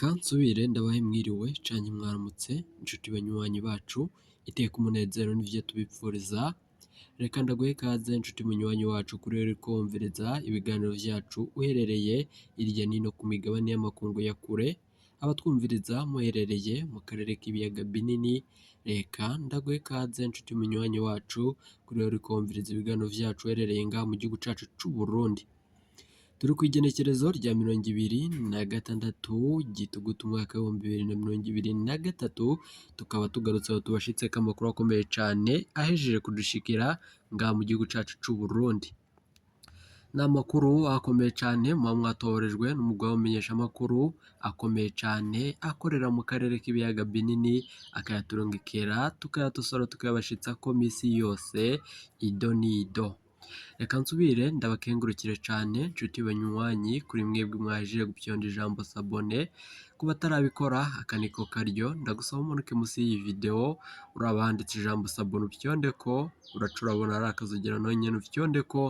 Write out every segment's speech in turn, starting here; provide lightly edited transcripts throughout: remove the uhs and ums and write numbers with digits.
Reka nsubire ndabahe mwiriwe canke mwaramutse nshuti banywanyi bacu, iteka umunezero nivyo tubipfuriza, reka ndaguhe ikaze nshuti munywanyi wacu kuri uriko wumviriza ibiganiro vyacu uherereye hirya nino ku migabane y'amakungu ya kure, abatwumviriza muherereye mu karere k'ibiyaga binini, reka ndaguhe ikaze nshuti munywanyi wacu kuri uriko wumviriza ibiganiro vyacu uherereye ngaha mu gihugu cacu c'Uburundi. Turi kw'igenekerezo rya 26 Gitugutu umwaka w'2023, tukaba tugarutse aho tubashitseko amakuru akomeye cane ahejeje kudushikira ngaha mu gihugu cacu c'Uburundi. Ni amakuru akomeye cane muba mwatohorejwe n'umugwi w'abamenyeshamakuru akomeye cane akorera mu karere k'ibiyaga binini, akayaturungikira tukayatosora tukayabashitsako misi yose ido n'ido. Reka nsubire ndabakengurukire cane nshuti banywanyi kuri mwebwe mwahejeje gupyonda ijambo s'abonner, ku batarabikora aka niko karyo ndagusaba umanuke musi y'iyi video uraba ahanditse ijambo s'abonner upyondeko, uraca urabona ari akazogera naho nyene ufyondeko,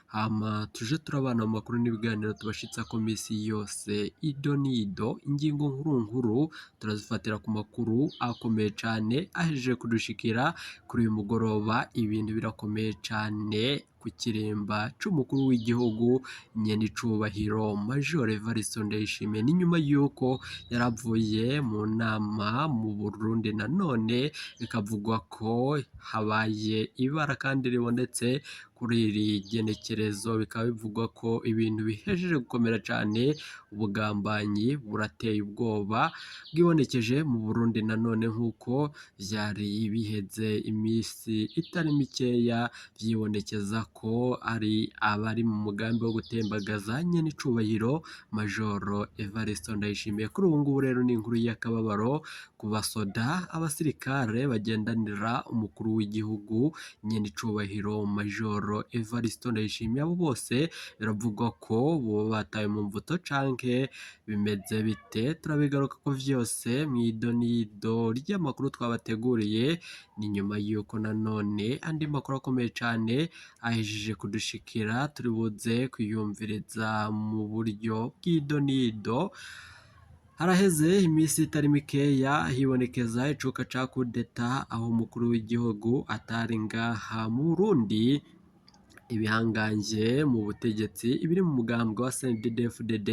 hama tuje turabana mu makuru n'ibiganiro tubashitsako misi yose ido n'ido, ingingo nkuru nkuru turazifatira ku makuru akomeye cane ahejeje kudushikira kuri uyu mugoroba, ibintu birakomeye cane ku kirimba c'umukuru w'igihugu nyenicubahiro Major Evariste Ndayishimiye, ni nyuma yuko yaravuye mu nama mu Burundi nanone bikavugwa ko habaye ibara kandi ribonetse kuri iri genekerezo, bikaba bivugwa ko ibintu bihejeje gukomera cane, ubugambanyi burateye ubwoba bwibonekeje mu Burundi nanone nk'uko vyari biheze imisi itari mikeya vyibonekeza ko ari abari mu mugambi wo gutembagaza nyenicubahiro Major Evariste Ndayishimiye. Kuri ubu ngubu rero ni inkuru y'akababaro ku basoda, abasirikare bagendanira umukuru w'igihugu nyenicubahiro Major Evariste Ndayishimiye, abo bose biravugwa ko boba batawe mu mvuto canke bimeze bite, turabigarukako vyose mw'ido n'ido ry'amakuru twabateguriye, ni nyuma yuko nanone andi makuru akomeye cane ahejeje kudushikira turi buze kuyumviriza mu buryo bw'ido n'ido. Haraheze imisi itari mikeya hibonekeza icuka ca kudeta aho umukuru w'igihugu atari ngaha mu Burundi, ibihangange mu butegetsi, ibiri mu mugambwe wa CNDD-FDD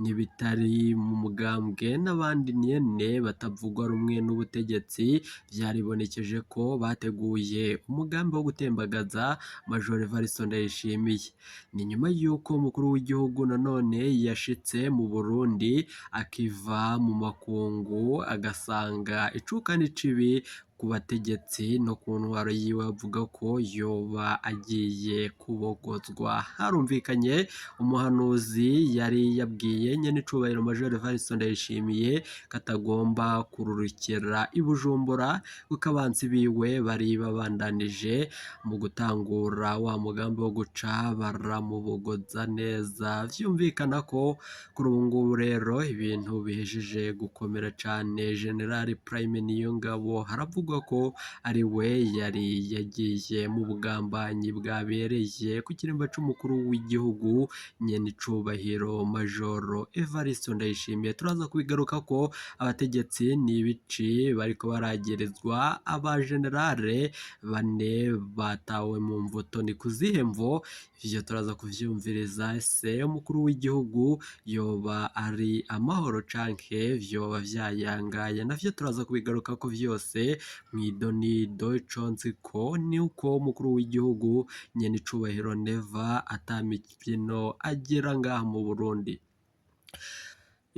n'ibitari mu mugambwe n'abandi nyene batavugwa rumwe n'ubutegetsi, vyaribonekeje ko bateguye umugambi wo gutembagaza Major Evariste Ndayishimiye. Ni nyuma yuko umukuru w'igihugu nanone yashitse mu Burundi akiva mu makungu agasanga icuka ni cibi ku bategetsi no ku ntwaro yiwe avuga ko yoba agiye kubogozwa. Harumvikanye umuhanuzi yari yabwiye nyenicubahiro Major Evariste Ndayishimiye ko atagomba kururukira i Bujumbura kuko abansi biwe bari babandanije mu gutangura wa mugambi wo guca baramubogoza neza. Vyumvikana ko kuri ubu ngubu rero ibintu bihejeje gukomera cane. General Prime Niyongabo haravugwa ko ari we yari yagiye mu bugambanyi bwabereye ku kirimba c'umukuru w'igihugu nyenicubahiro Major Evariste Ndayishimiye. Turaza kubigarukako, abategetsi n'ibici bariko baragerezwa, abajenerale bane batawe mu mvuto ni kuzihe mvo? Ivyo turaza kuvyumviriza. Ese umukuru w'igihugu yoba ari amahoro canke vyoba vyayangaye? Navyo turaza kubigarukako vyose mw'idonido. Ico nzi ko ni uko umukuru w'igihugu nyenicubahiro Neva ata mikino agira ngaha mu Burundi.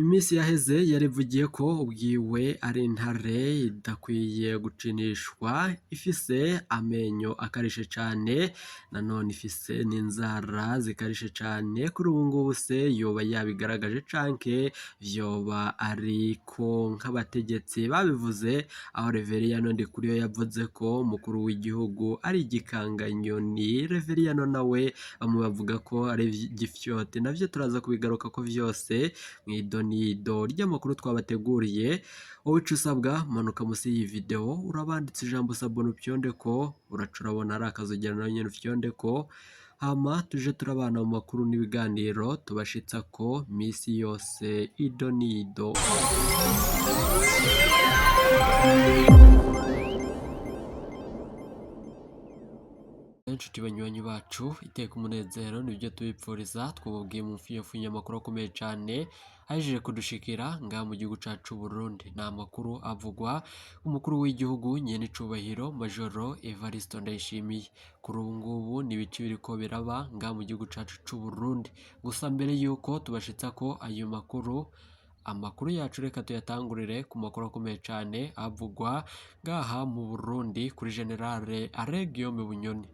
Imisi yaheze yarivugiye ko ubwiwe ari intare idakwiye gucinishwa, ifise amenyo akarishe cane, nanone ifise n'inzara zikarishe cane. Kuri ubu ngubu se yoba yabigaragaje canke vyoba ariko nk'abategetsi babivuze, aho Reveriyano Ndikuriyo yavuze ko umukuru w'igihugu ari igikanganyoni. Reveriyano nawe bamwe bavuga ko ari igifyote, navyo turaza kubigarukako vyose mw'idonido ry'amakuru twabateguriye. Wowe ico usabwa, manuka musi y'iyi video urabanditse ijambo s'abonner upyondeko, uraca urabona ari akazogera nawe nyene ufyondeko, Hama tuje turabana mu makuru n'ibiganiro tubashitsako misi yose ido n'ido. Inshuti banywanyi bacu, iteka umunezero nibyo tubipfuriza. Twababwiye mu mfiyofu amakuru akomeye cane ahejeje kudushikira ngaha mu gihugu cacu Burundi. Ni amakuru avugwa umukuru w'igihugu nyen'icubahiro Majoro Evariste Ndayishimiye. Kuri ubu ngubu ni ibice biriko biraba ngaha mu gihugu cacu c'Uburundi. Gusa mbere yuko tubashitsako ayo makuru, amakuru yacu reka tuyatangurire ku makuru akomeye cane avugwa ngaha mu Burundi kuri Generale Alain Guillaume Bunyoni.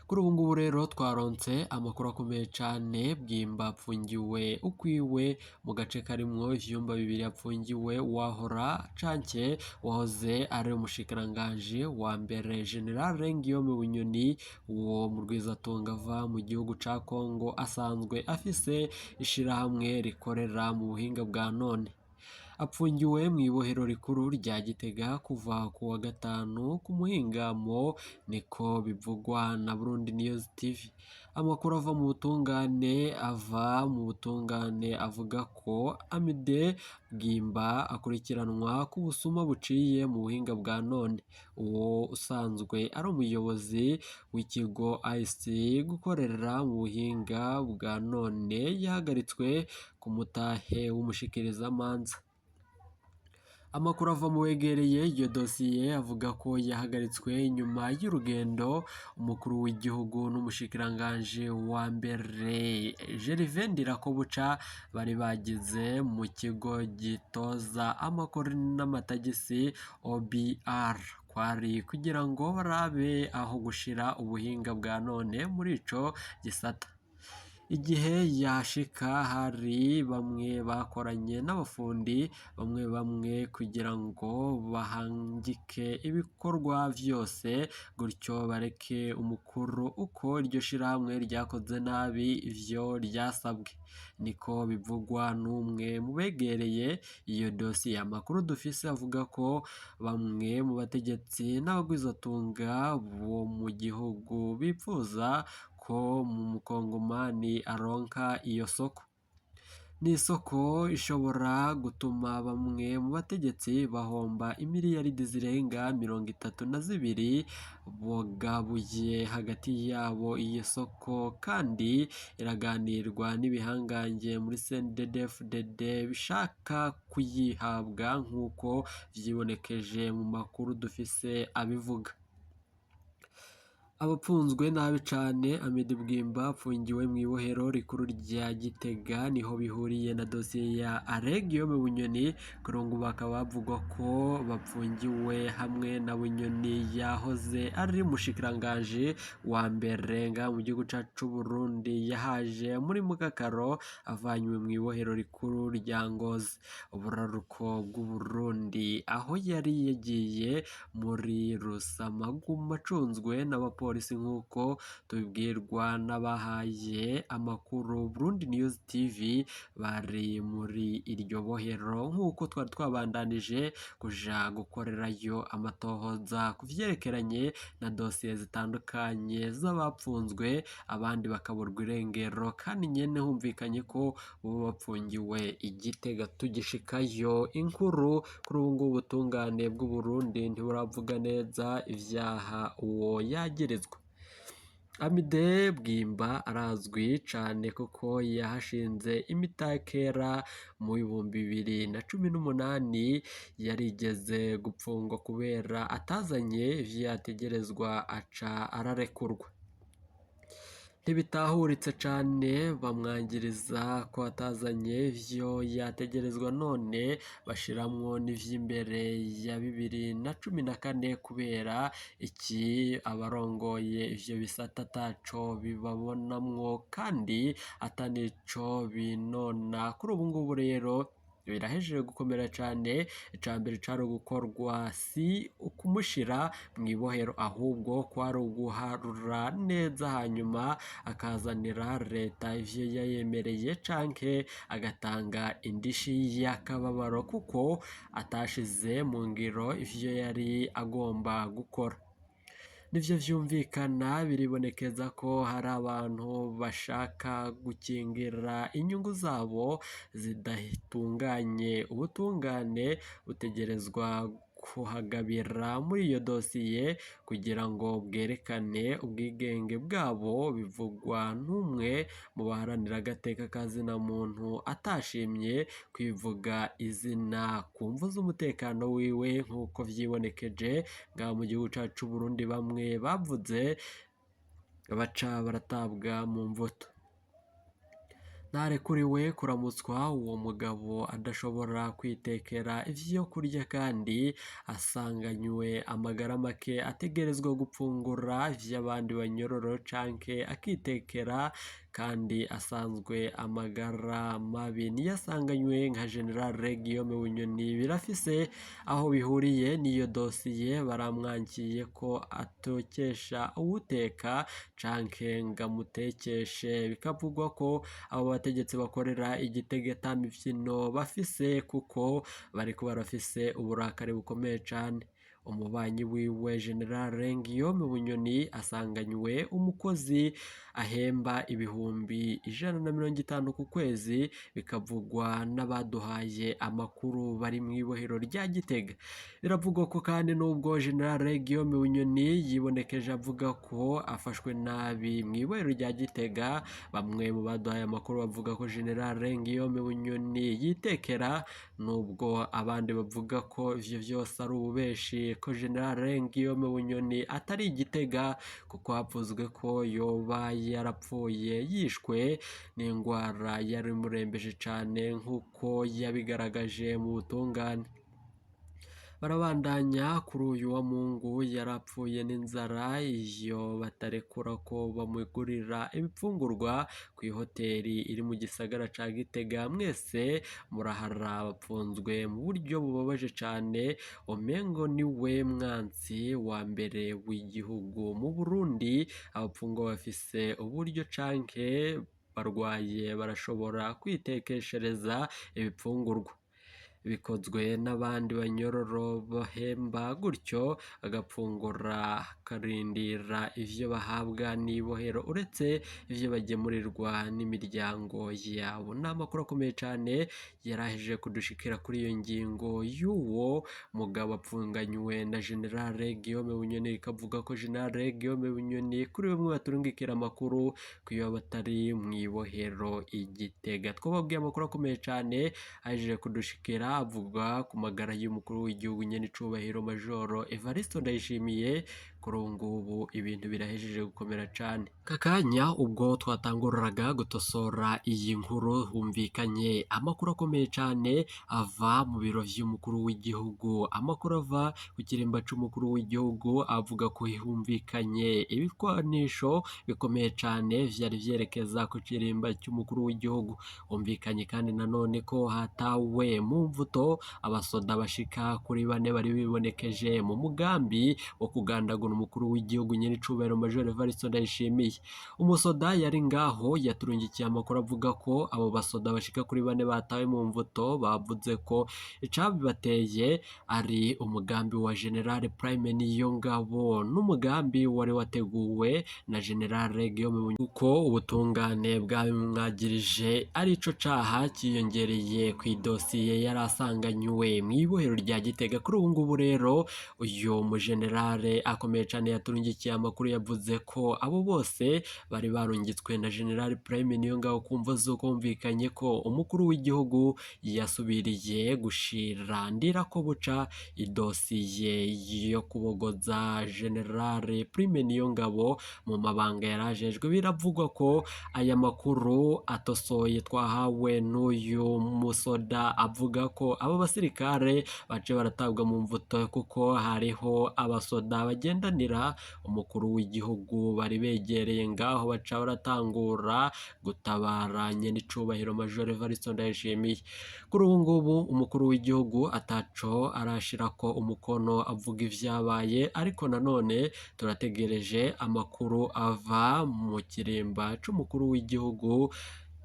Kuri ubu ngubu rero twaronse amakuru akomeye cane. Bwimba apfungiwe ukwiwe mu gace karimwo ivyumba bibiri, apfungiwe wahora canke wahoze ari umushikiranganji wa mbere General Guillaume Bunyoni, uwo murwizatunga ava mu gihugu ca Congo, asanzwe afise ishirahamwe rikorera mu buhinga bwa none. Apfungiwe mw'ibohero rikuru rya Gitega kuva ku wa gatanu ku muhingamo, niko bivugwa na Burundi News TV. Amakuru ava mu butungane avuga ko Amide Bwimba akurikiranwa ku busuma buciye mu buhinga bwa none. Uwo usanzwe ari umuyobozi w'ikigo IC gukorera mu buhinga bwa none yahagaritswe ku mutahe w'umushikirizamanza. Amakuru ava mu begereye iyo dosiye avuga ko yahagaritswe inyuma y'urugendo umukuru w'igihugu n'umushikiranganji wa mbere Gervais Ndirakobuca bari bagize mu kigo gitoza amakori n'amatagisi OBR, kwari kugira ngo barabe aho gushira ubuhinga bwa none muri ico gisata. Igihe yashika hari bamwe bakoranye n'abafundi bamwe bamwe kugira ngo bahangike ibikorwa vyose, gutyo bareke umukuru uko iryo shirahamwe ryakoze nabi ivyo ryasabwe, niko bivugwa n'umwe mu begereye iyo dosiye. Amakuru dufise avuga ko bamwe mu bategetsi n'abagwizatunga bo mu gihugu bipfuza ko mu mukongomani aronka iyo soko. Ni isoko ishobora gutuma bamwe mu bategetsi bahomba imiliyaridi zirenga 32 bogabuye hagati yabo. Iyo soko kandi iraganirwa n'ibihangange muri CNDD-FDD bishaka kuyihabwa, nk'uko vyibonekeje mu makuru dufise abivuga. Abapfunzwe nabi cane. Amidi Bwimba apfungiwe mw'ibohero rikuru rya Gitega, niho bihuriye na dosiye ya Alain Guillaume Bunyoni. Kuri ubu bakaba bavugwa ko bapfungiwe hamwe na Bunyoni yahoze ari umushikiranganji wa mbere ngaha mu gihugu cacu c'Uburundi, yahaje muri Mukakaro avanywe mw'ibohero rikuru rya Ngozi, uburaruko bw'Uburundi, aho yari yagiye muri Rusamaguma acunzwe n'abapolisi, nk'uko tubibwirwa n'abahaye amakuru Burundi News TV bari muri iryo bohero, nk'uko twari twabandanije kuja gukorerayo amatohoza ku vyerekeranye na dosiye zitandukanye z'abapfunzwe, abandi bakaburwa irengero, kandi nyene humvikanye ko boba bapfungiwe i Gitega. Tugishikayo inkuru, kuri ubu ngubu ubutungane bw'Uburundi ntiburavuga neza ivyaha uwo yagirizwa. Amide Bwimba arazwi cane kuko yahashinze imitakera mu 2018. Yarigeze gupfungwa kubera atazanye ivyo yategerezwa, aca ararekurwa. Ntibitahuritse cane, bamwangiriza ko atazanye ivyo yategerezwa, none bashiramwo n'ivy'imbere ya 2014. Kubera iki abarongoye ivyo bisata ataco bibabonamwo kandi atanico binona? Kuri ubu ngubu rero birahejeje gukomera cane. Ica mbere cari gukorwa si ukumushira mw'ibohero, ahubwo kwari uguharura neza, hanyuma akazanira leta ivyo yayemereye canke agatanga indishi y'akababaro kuko atashize mu ngiro ivyo yari agomba gukora. Nivyo vyumvikana biribonekeza ko hari abantu bashaka gukingira inyungu zabo zidatunganye. Ubutungane butegerezwa kuhagabira muri iyo dosiye kugira ngo bwerekane ubwigenge bwabo, bivugwa n'umwe mu baharanira agateka ka zina muntu atashimye kwivuga izina ku mvu z'umutekano wiwe, nk'uko vyibonekeje ngaha mu gihugu cacu c'Uburundi bamwe bavuze baca baratabwa mu mvuto. Ntarekuriwe kuramutswa uwo mugabo adashobora kwitekera ivyo kurya kandi asanganywe amagara make, ategerezwa gupfungura ivy'abandi banyororo canke akitekera kandi asanzwe amagara mabi. Niyo asanganywe nka General Guillaume Bunyoni birafise aho bihuriye n'iyo dosiye, baramwankiye ko atokesha uwuteka canke ngo amutekeshe. Bikavugwa ko abo bategetsi bakorera i Gitega ata mifyino bafise kuko bariko barafise uburakari bukomeye cane. Umubanyi wiwe General Guillaume Bunyoni asanganywe umukozi ahemba 150,000 ku kwezi, bikavugwa n'abaduhaye amakuru bari mw'ibohero rya Gitega. Biravugwa ko kandi nubwo General Guillaume Bunyoni yibonekeje avuga ko afashwe nabi mw'ibohero rya Gitega, bamwe mu baduhaye amakuru bavuga ko General Guillaume Bunyoni yitekera, nubwo abandi bavuga ko ivyo vyose ari ububeshi, ko General Guillaume Bunyoni atari i Gitega kuko havuzwe ko yoba yarapfuye yishwe n'ingwara yari imurembeje cane nk'uko yabigaragaje mu butungane. Barabandanya kuri uyu wa Mungu yarapfuye n'inzara iyo batarekura ko bamugurira ibifungurwa kw'ihoteri iri mu gisagara ca Gitega. Mwese murahara bapfunzwe mu buryo bubabaje cane, umengo niwe mwansi wa mbere w'igihugu. Mu Burundi abapfungwa bafise uburyo canke barwaye barashobora kwitekeshereza ibifungurwa bikozwe n'abandi banyororo bahemba, gutyo agapfungura akarindira ivyo bahabwa n'ibohero uretse ivyo bagemurirwa n'imiryango yabo. Ni amakuru akomeye cane yarahejeje kudushikira kuri iyo ngingo y'uwo mugabo apfunganywe na General Guillaume Bunyoni. Ikavuga ko General Guillaume Bunyoni kuri bamwe baturungikira amakuru ko iyo batari mw'ibohero i Gitega. Twababwiye amakuru akomeye cane ahejeje kudushikira avuga ku magara y'umukuru w'igihugu nyenicubahiro Majoro Evariste Ndayishimiye. Kuri ubu ngubu ibintu birahejeje gukomera cane. Aka kanya ubwo twatanguriraga gutosora iyi nkuru humvikanye amakuru akomeye cane ava mu biro vy'umukuru w'igihugu. Amakuru ava ku kirimba c'umukuru w'igihugu avuga ko humvikanye ibigwanisho bikomeye cane vyari vyerekeza ku kirimba c'umukuru w'igihugu. Humvikanye kandi nanone ko hatawe mu mvuto abasoda bashika kuri bane bari bibonekeje mu mugambi wo kugandagura umukuru w'igihugu nyenicubahiro Major Evariste Ndayishimiye. Umusoda yari ngaho yaturungikiye amakuru avuga ko abo basoda bashika kuri bane batawe mu mvuto, bavuze ko icabibateye ari umugambi wa General Prime Niyongabo n'umugambi wari wateguwe na General Guillaume Bunyoni, kuko ubutungane bwabimwagirije arico caha ciyongereye kw'idosiye yari asanganywe mw'ibohero rya Gitega. Kuri ubu ngubu rero uyu mugenerale akomeye cane yaturungikiye amakuru yavuze ko abo bose bari barungitswe na General Prime Niyongabo kumva zuko humvikanye ko umukuru w'igihugu yasubiriye gushira Ndirakobuca idosiye yo kubogoza General Prime Niyongabo mu mabanga yarajejwe. Biravugwa ko aya makuru atosoye twahawe n'uyu musoda avuga ko abo basirikare bace baratabwa mu mvuto kuko hariho abasoda bagendanira umukuru w'igihugu bari begereye ngaho, baca baratangura gutabara nyenicubahiro Major Evariste Ndayishimiye. Kuri ubu ngubu umukuru w'igihugu ataco arashirako umukono avuga ivyabaye, ariko nanone turategereje amakuru ava mu kirimba c'umukuru w'igihugu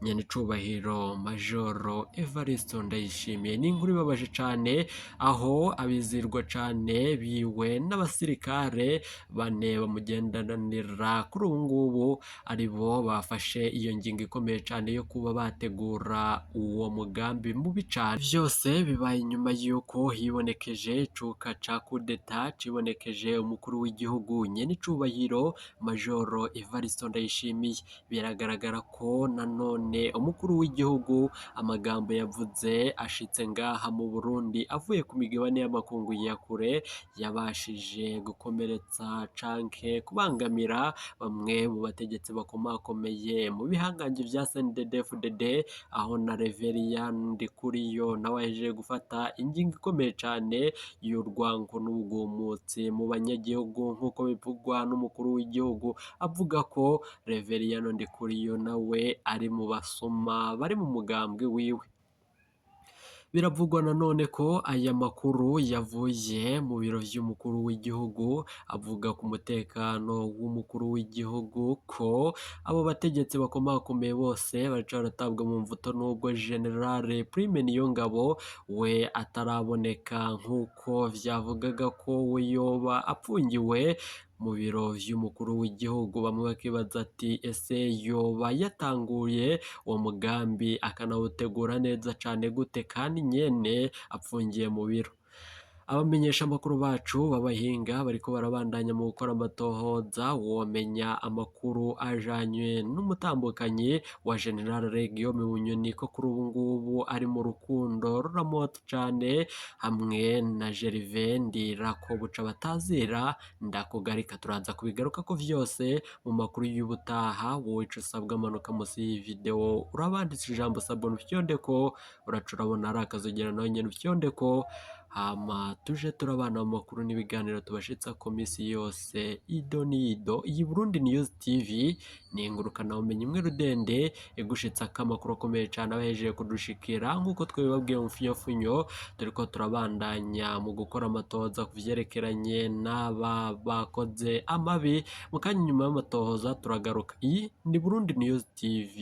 Nyenicubahiro Majoro Evaristo Ndayishimiye. Ni inkuru ibabaje cane aho abizirwa cane biwe n'abasirikare bane bamugendanira kuri ubu ngubu aribo bafashe iyo ngingo ikomeye cane yo kuba bategura uwo mugambi mubi cane. Vyose bibaye inyuma y'uko hibonekeje icuka ca kudeta cibonekeje umukuru w'igihugu nyenicubahiro Majoro Evaristo Ndayishimiye. Biragaragara ko nanone umukuru w'igihugu amagambo yavuze ashitse ngaha mu Burundi avuye ku migabane y'amakungu ya kure yabashije gukomeretsa canke kubangamira bamwe mu bategetsi bakomakomeye mu bihangange vya CNDD-FDD, aho na Reverien Ndikuriyo nawe ahejeje gufata ingingo ikomeye cane y'urwango n'ubugumutsi mu banyagihugu nk'uko bivugwa n'umukuru w'igihugu avuga ko Reverien Ndikuriyo nawe ari mu basuma bari mu mugambwe wiwe. Biravugwa nanone ko aya makuru yavuye mu biro vy'umukuru w'igihugu avuga ku mutekano w'umukuru w'igihugu ko abo bategetsi bakomakomeye bose baca baratabwa mu mvuto n'ubwo General Prime Niyongabo we ataraboneka nk'uko vyavugaga ko we yoba apfungiwe mu biro vy'umukuru w'igihugu. Bamwe bakibaza ati ese yoba yatanguye uwo mugambi akanawutegura neza cane gute kandi nyene apfungiye mu biro. Abamenyesha amakuru bacu b'abahinga bariko barabandanya mu gukora amatohoza, womenya amakuru ajanye n'umutambukanyi wa General Guillaume Bunyoni ko kuri ubu ngubu ari mu rukundo ruramota cane hamwe na Gervais Ndirakobuca batazira ndakugarika. Turaza kubigarukako vyose mu makuru y'ubutaha. Wowe ico usabwa, manuka musi y'iyi video urabanditse ijambo sabone ufyondeko, uraca urabona ari akazogera nawe nyene ufyondeko, hama tuje turabana mu makuru n'ibiganiro tubashitsa ko misi yose ido n'ido. Iyi Burundi News TV ni ingurukanabumenyi imwe rudende igushitsako amakuru akomeye cane aba ahejeje kudushikira nk'uko twabibabwiye mu mfunyofunyo. Turiko turabandanya mu gukora amatohoza ku vyerekeranye n'aba bakoze amabi. Mu kanya inyuma y'amatohoza turagaruka. Iyi ni Burundi News TV.